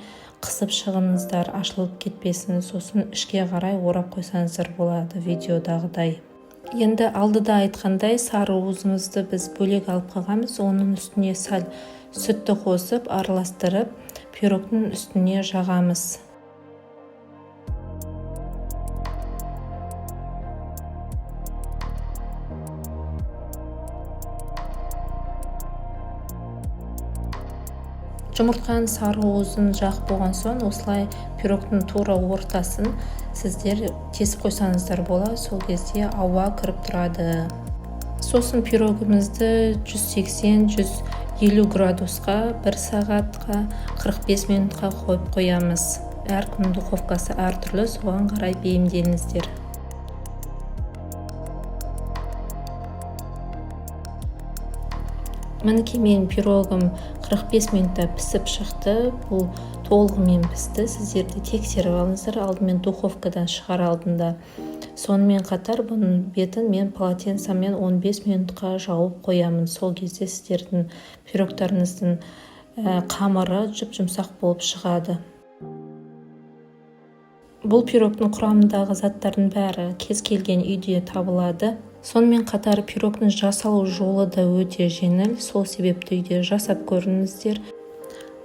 қысып шығыңыздар, ашылып кетпесін. Сосын ішке қарай орап қойсаңыздар болады видеодағыдай. Енді алдыда айтқандай, сары уызымызды біз бөлек алып қалғанбыз. Оның үстіне сәл сүтті қосып, араластырып, пирогтың үстіне жағамыз. Жұмыртқаның сары уызын жағып болған соң, осылай пирогтың тура ортасын сіздер тесіп қойсаңыздар болады. Сол кезде ауа кіріп тұрады. Сосын пирогымызды 180-150 градусқа 1 сағатқа 45 минутқа қойып қоямыз. Әркімнің духовкасы әртүрлі, соған қарай бейімделіңіздер. Мінекей менің пирогым 45 минутта пісіп шықты. Бұл толығымен пісті. Сіздер де тексеріп алыңыздар алдымен духовкадан шығар алдында. Сонымен қатар бұның бетін мен полотенцемен 15 минутқа жауып қоямын. Сол кезде сіздердің пирогтарыңыздың қамыры жұп-жұмсақ болып шығады. Бұл пирогтың құрамындағы заттардың бәрі кез келген үйде табылады. Сонымен қатар пирогтың жасалу жолы да өте жеңіл, сол себепті үйде жасап көріңіздер.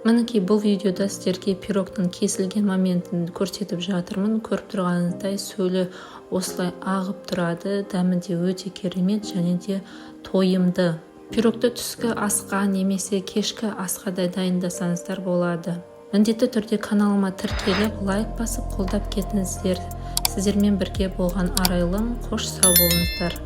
Мінекей бұл видеода сіздерге пирогтың кесілген моментін көрсетіп жатырмын. Көріп тұрғаныңыздай сөлі осылай ағып тұрады, дәмі де өте керемет және де тойымды. Пирогты түскі асқа немесе кешкі асқа да дайындасаңыздар болады. Міндетті түрде каналыма тіркеліп, лайк басып, қолдап кетіңіздер. Сіздермен бірге болған Арайлым. Қош, сау болыңыздар.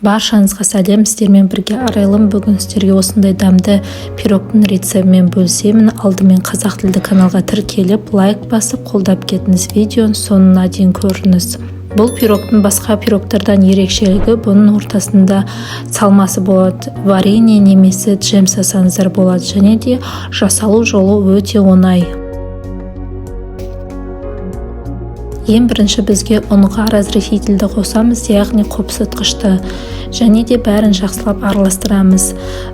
Баршаңызға сәлем, сіздермен бірге Арайлым. Бүгін сіздерге осындай дәмді пирогтың рецептімен бөлісемін. Алдымен қазақ тілді каналға тіркеліп, лайк басып, қолдап кетіңіз. Видеоның соңына дейін көріңіз. Бұл пирогтың басқа пирогтардан ерекшелігі, бұның ортасында салмасы болады. Варенье немесе джем салсаңыздар болады. Және де жасалу жолы өте оңай. Ең бірінші бізге ұнға разрыхлительді қосамыз, яғни қопсытқышты, және де бәрін жақсылап араластырамыз.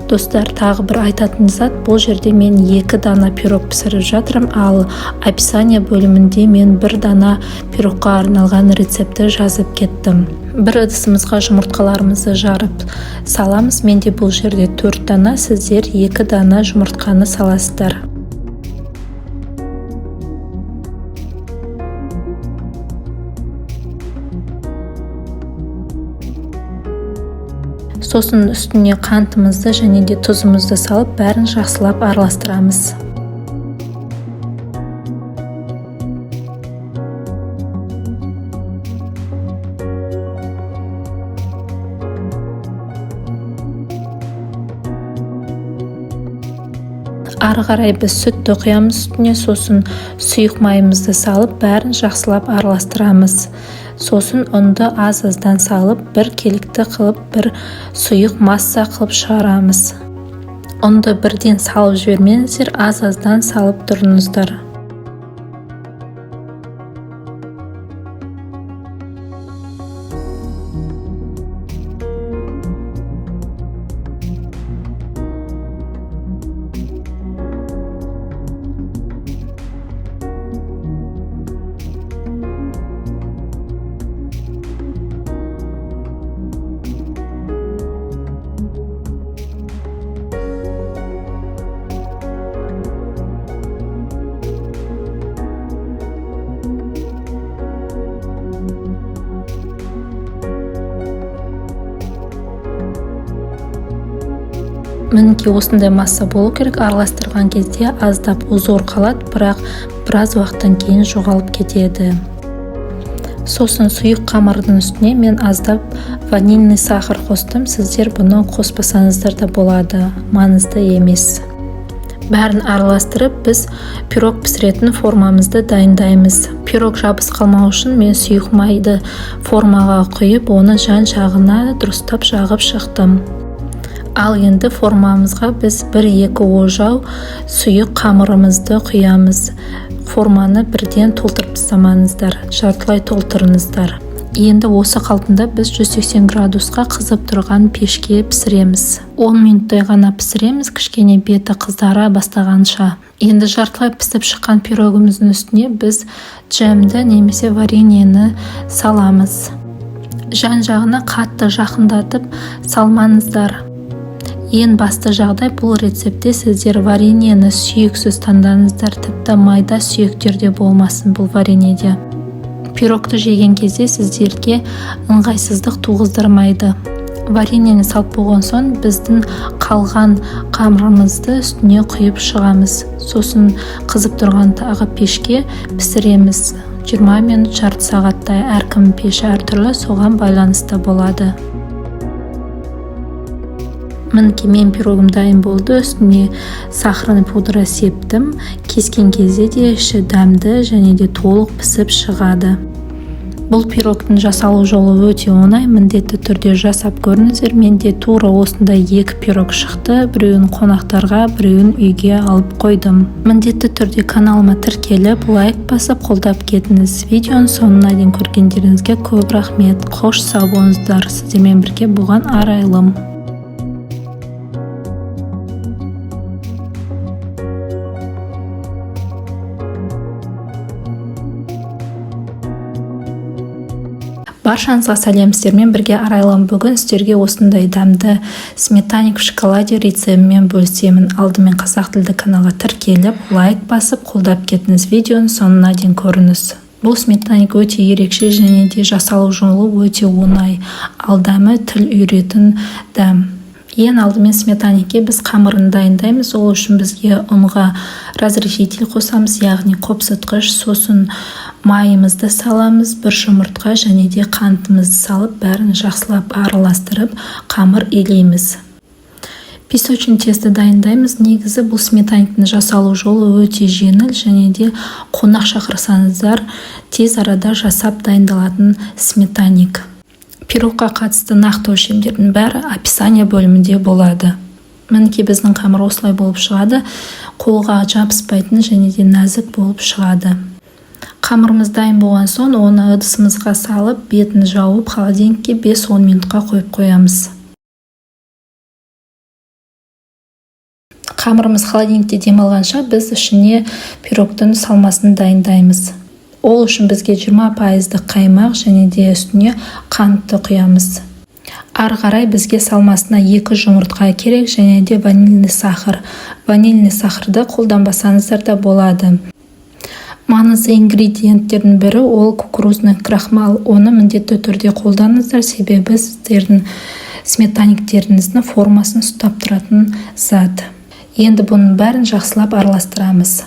Достар, тағы бір айтатын зат, бұл жерде мен 2 дана пирог пісіріп жатырмын, ал описание бөлімінде мен 1 дана пирогқа арналған рецептті жазып кеттім. Бір ыдысымызға жұмыртқаларымызды жарып саламыз. Менде бұл жерде 4 дана, сіздер 2 дана жұмыртқаны саласыздар. Сосын үстіне қантымызды және де тұзымызды салып, бәрін жақсылап араластырамыз. Ары қарай біз сүтті құямыз үстіне, сосын сұйық майымызды салып, бәрін жақсылап араластырамыз. Сосын ұнды аз-аздан салып, бір келікті қылып, бір сұйық масса қылып шығарамыз. Ұнды бірден салып жібермеңіздер, аз-аздан салып тұрыңыздар. Мінекей, осындай масса болу керек. Араластырған кезде аздап узор қалады, бірақ біраз уақыттан кейін жоғалып кетеді. Сосын сұйық қамырдың үстіне мен аздап ванильный сахар қостым. Сіздер бұны қоспасаңыздар да болады, маңызды емес. Бәрін араластырып, біз пирог пісіретін формамызды дайындаймыз. Пирог жабыс қалмау үшін мен сұйық майды формаға құйып, оны жан-жағына дұрыстап жағып шықтым. Ал енді формамызға біз 1-2 ожау сұйық қамырымызды құямыз. Форманы бірден толтырып тастамаңыздар, жартылай толтырыңыздар. Енді осы қалпында біз 180 градусқа қызып тұрған пешке пісіреміз. 10 минуттай ғана пісіреміз, кішкене беті қызара бастағанша. Енді жартылай пісіп шыққан пирогымыздың үстіне біз джемді немесе вареньені саламыз. Жан-жағына қатты жақындатып салмаңыздар. Ең басты жағдай, бұл рецептте сіздер вареньені сүйексіз таңдаңыздар, тіпті майда сүйектер де болмасын бұл вареньеде. Пирогты жеген кезде сіздерге ыңғайсыздық туғыздырмайды. Вареньені салып болған соң біздің қалған қамырымызды үстіне құйып шығамыз. Сосын қызып тұрған тағы пешке пісіреміз. 20 минут, жарты сағаттай, әркім пеші әртүрлі, соған байланысты болады. Мінекей, мен пирогым дайын болды. Үстіне сахарный пудра септім. Кескен кезде де іші дәмді және де толық пісіп шығады. Бұл пирогтың жасалу жолы өте оңай, міндетті түрде жасап көріңіздер. Менде тура осындай 2 пирог шықты. Біреуін қонақтарға, біреуін үйге алып қойдым. Міндетті түрде каналыма тіркеліп, лайк басып, қолдап кетіңіз. Видеоның соңына дейін көргендеріңізге көп рахмет. Қош, сау болыңыздар. Сіздермен бірге болған Арайлым. Баршаңызға сәлем! Сіздермен бірге Арайлым. Бүгін сіздерге осындай дәмді сметанник в шоколаде рецебімен бөлісемін. Алдымен қазақ тілді каналға тіркеліп, лайк басып, қолдап кетіңіз. Видеоның соңына дейін көріңіз. Бұл сметанник өте ерекше және де жасалу жолы өте оңай, ал дәмі тіл үйіретін дәм. Ең алдымен сметанникке біз қамырын дайындаймыз. Ол үшін бізге ұнға разрыхлитель қосамыз, яғни қопсытқыш, сосын майымызды саламыз, бір жұмыртқа және де қантымызды салып, бәрін жақсылап араластырып, қамыр илейміз. Песочный тесто дайындаймыз. Негізі бұл сметанниктің жасалу жолы өте жеңіл және де қонақ шақырсаңыздар, тез арада жасап дайындалатын сметанник. Пирогқа қатысты нақты өлшемдердің бәрі описание бөлімінде болады. Мінекей, біздің қамыр осылай болып шығады. Қолға жабыспайтын және де нәзік болып шығады. Қамырымыз дайын болған соң, оны ыдысымызға салып, бетін жауып, холодильникке 5-10 минутқа қойып қоямыз. Қамырымыз холодильникте демалғанша, біз ішіне пирогтың салмасын дайындаймыз. Ол үшін бізге 20%-дық қаймақ және де үстіне қантты құямыз. Ары қарай бізге салмасына 2 жұмыртқа керек және де ванильный сахар. Ванильный сахарды қолданбасаңыздар да болады. Маңызды ингредиенттердің бірі ол кукурузный крахмал. Оны міндетті түрде қолданыңыздар, себебі сіздердің сметанниктеріңіздің формасын ұстап тұратын зат. Енді бұның бәрін жақсылап араластырамыз.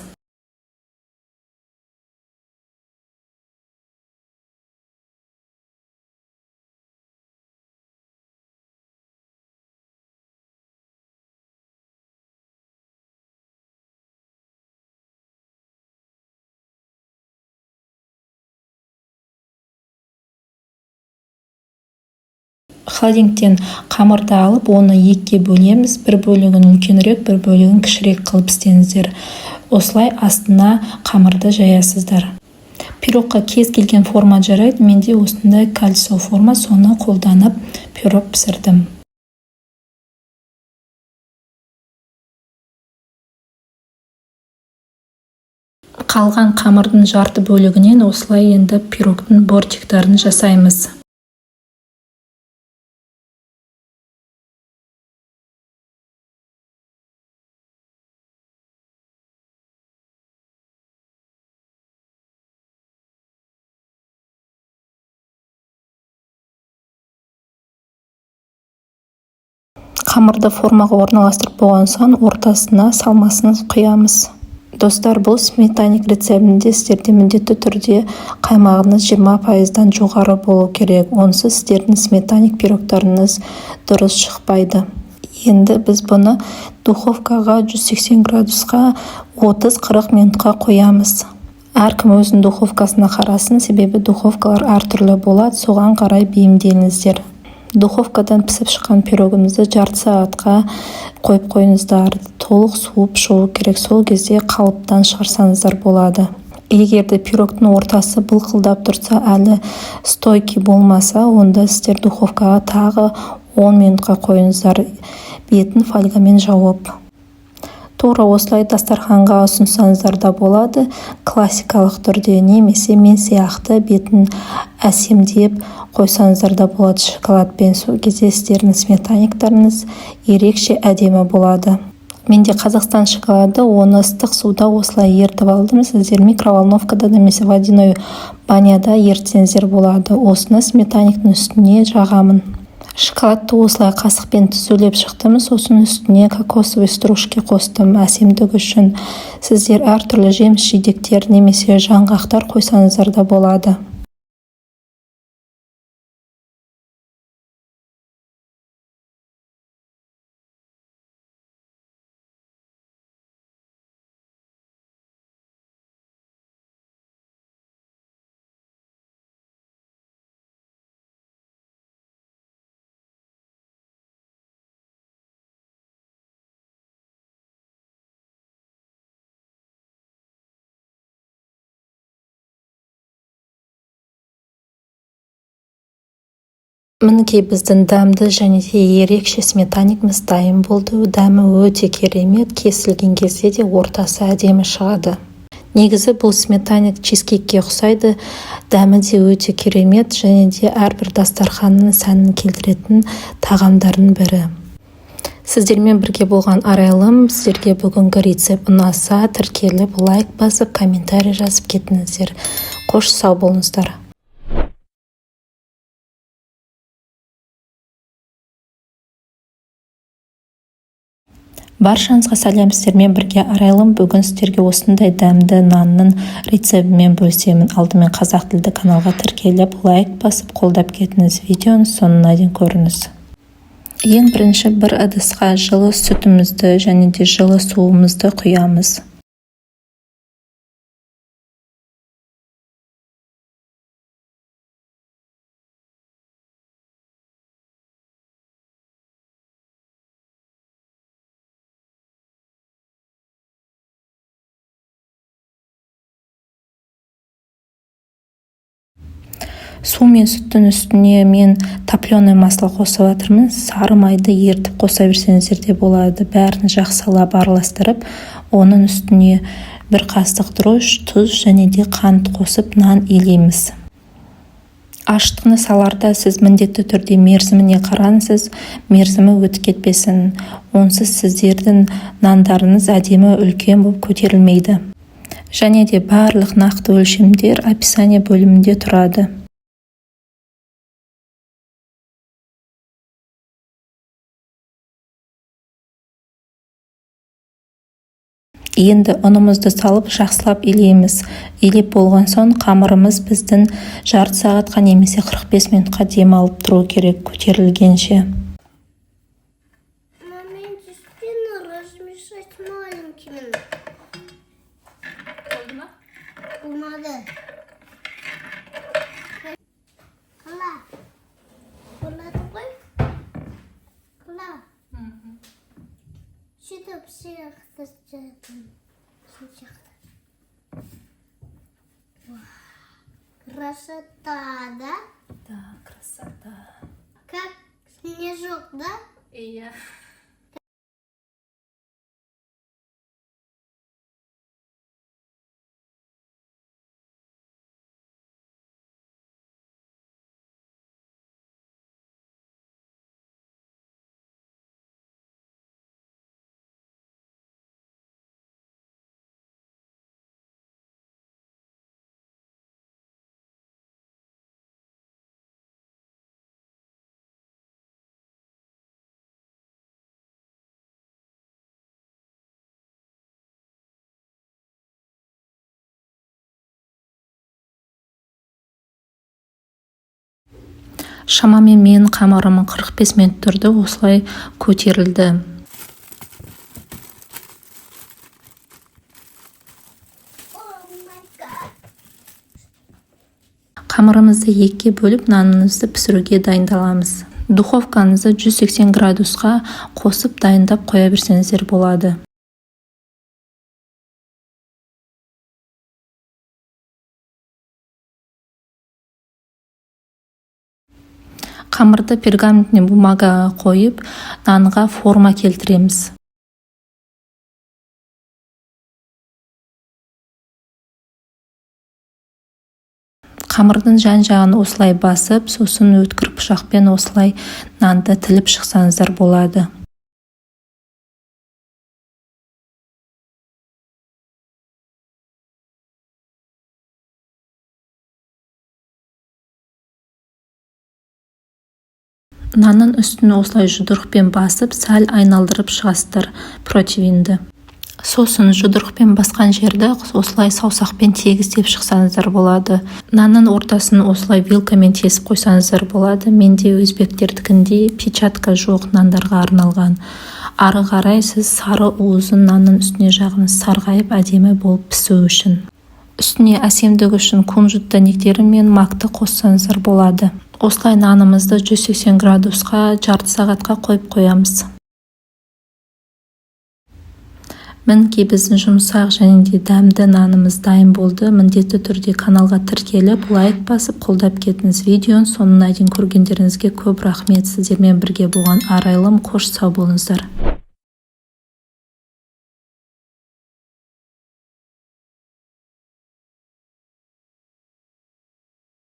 Холодильниктен қамырды алып, оны екіге бөлеміз. Бір бөлігін үлкенірек, бір бөлігін кішірек қылып істеңіздер. Осылай астына қамырды жаясыздар. Пирогқа кез келген форма жарайды. Менде осындай кольцо форма, соны қолданып пирог пісірдім. Қалған қамырдың жарты бөлігінен осылай енді пирогтың бортиктарын жасаймыз. Қамырды формаға орналастырып болған соң, ортасына салмасын құямыз. Достар, бұл сметанник рецебінде сіздерде міндетті түрде қаймағыңыз 20%-дан жоғары болу керек. Онсыз сіздердің сметанник пирогтарыңыз дұрыс шықпайды. Енді біз бұны духовкаға 180 градусқа 30-40 минутқа қоямыз. Әркім өзінің духовкасына қарасын, себебі духовкалар әртүрлі болады, соған қарай бейімделіңіздер. Духовкадан пісіп шыққан пирогымызды жарты сағатқа қойып қойыңыздар. Толық суып шығу керек, сол кезде қалыптан шығарсаңыздар болады. Егер де пирогтың ортасы былқылдап тұрса, әлі стойкий болмаса, онда сіздер духовкаға тағы 10 минутқа қойыңыздар, бетін фольгамен жауып. Тура осылай дастарханға ұсынсаңыздар да болады, классикалық түрде, немесе мен сияқты бетін әсемдеп қойсаңыздар да болады шоколадпен. Сол кезде сіздердің сметанниктарыңыз ерекше әдемі болады. Менде Қазақстан шоколады, оны ыстық суда осылай ерітіп алдым. Сіздер микроволновкада немесе водяной баняда ерітсеңіздер болады. Осыны сметанниктің үстіне жағамын. Шоколадты осылай қасықпен түзулеп шықтым, сосын үстіне кокосовый стружки қостым әсемдік үшін. Сіздер әртүрлі жеміс-жидектер немесе жаңғақтар қойсаңыздар да болады. Мінекей, біздің дәмді және де ерекше сметанникіміз дайын болды. Дәмі өте керемет, кесілген кезде де ортасы әдемі шығады. Негізі бұл сметанник чизкейкке ұқсайды, дәмі де өте керемет және де әрбір дастарханның сәнін келтіретін тағамдардың бірі. Сіздермен бірге болған Арайлым. Сіздерге бүгінгі рецепт ұнаса, тіркеліп, лайк басып, комментарий жазып кетіңіздер. Қош, сау болыңыздар. Баршаңызға сәлем! Сіздермен бірге Арайлым. Бүгін сіздерге осындай дәмді нанның рецептімен бөлісемін. Алдымен қазақ тілді каналға тіркеліп, лайк басып, қолдап кетіңіз. Видеоның соңына дейін көріңіз. Ең бірінші бір ыдысқа жылы сүтімізді және де жылы суымызды құямыз. Су мен сүттің үстіне мен топленое масло қосып жатырмын. Сары майды ерітіп қоса берсеңіздер де болады. Бәрін жақсылап араластырып, оның үстіне бір қасық дрожж, тұз және де қант қосып, нан илейміз. Ашытқыны саларда сіз міндетті түрде мерзіміне қараңыз, мерзімі өтіп кетпесін. Онсыз сіздердің нандарыңыз әдемі үлкен болып көтерілмейді. Және де барлық нақты өлшемдер описание бөлімінде тұрады. Енді ұнымызды салып, жақсылап илейміз. Илеп болған соң, қамырымыз біздің жарты сағатқа немесе 45 минутқа демалып тұру керек көтерілгенше. Мама, спину размешать маленькими. Болды ма? Болмады. Қала. Болады ғой? Қала. Сөйтіп сияқты істедім. Сен сияқты. Вау. Красота, да? Да, красота. Как снежок, да? Иә. Шамамен менің қамырым 45 минут тұрды, осылай көтерілді. Oh my God. Қамырымызды екіге бөліп, нанымызды пісіруге дайындаламыз. Духовкаңызды 180 градусқа қосып, дайындап қоя берсеңіздер болады. Қамырды пергаментный бумагаға қойып, нанға форма келтіреміз. Қамырдың жан-жағын осылай басып, сосын өткір пышақпен осылай нанды тіліп шықсаңыздар болады. Нанның үстін осылай жұдырықпен басып, сәл айналдырып шығасыздар противенді. Сосын жұдырықпен басқан жерді осылай саусақпен тегістеп шықсаңыздар болады. Нанның ортасын осылай вилкамен тесіп қойсаңыздар болады. Менде өзбектердікіндей печатка жоқ, нандарға арналған. Ары қарай сіз сары уызын нанның үстіне жағыңыз, сарғайып әдемі болып пісу үшін. Үстіне әсемдік үшін кунжут дәнектері мен макты қоссаңыздар болады. Осылай нанымызды 180 градусқа жарты сағатқа қойып қоямыз. Мінекей, біздің жұмсақ және де дәмді нанымыз дайын болды. Міндетті түрде каналға тіркеліп, лайк басып, қолдап кетіңіз. Видеоның соңына дейін көргендеріңізге көп рахмет. Сіздермен бірге болған Арайлым. Қош, сау болыңыздар.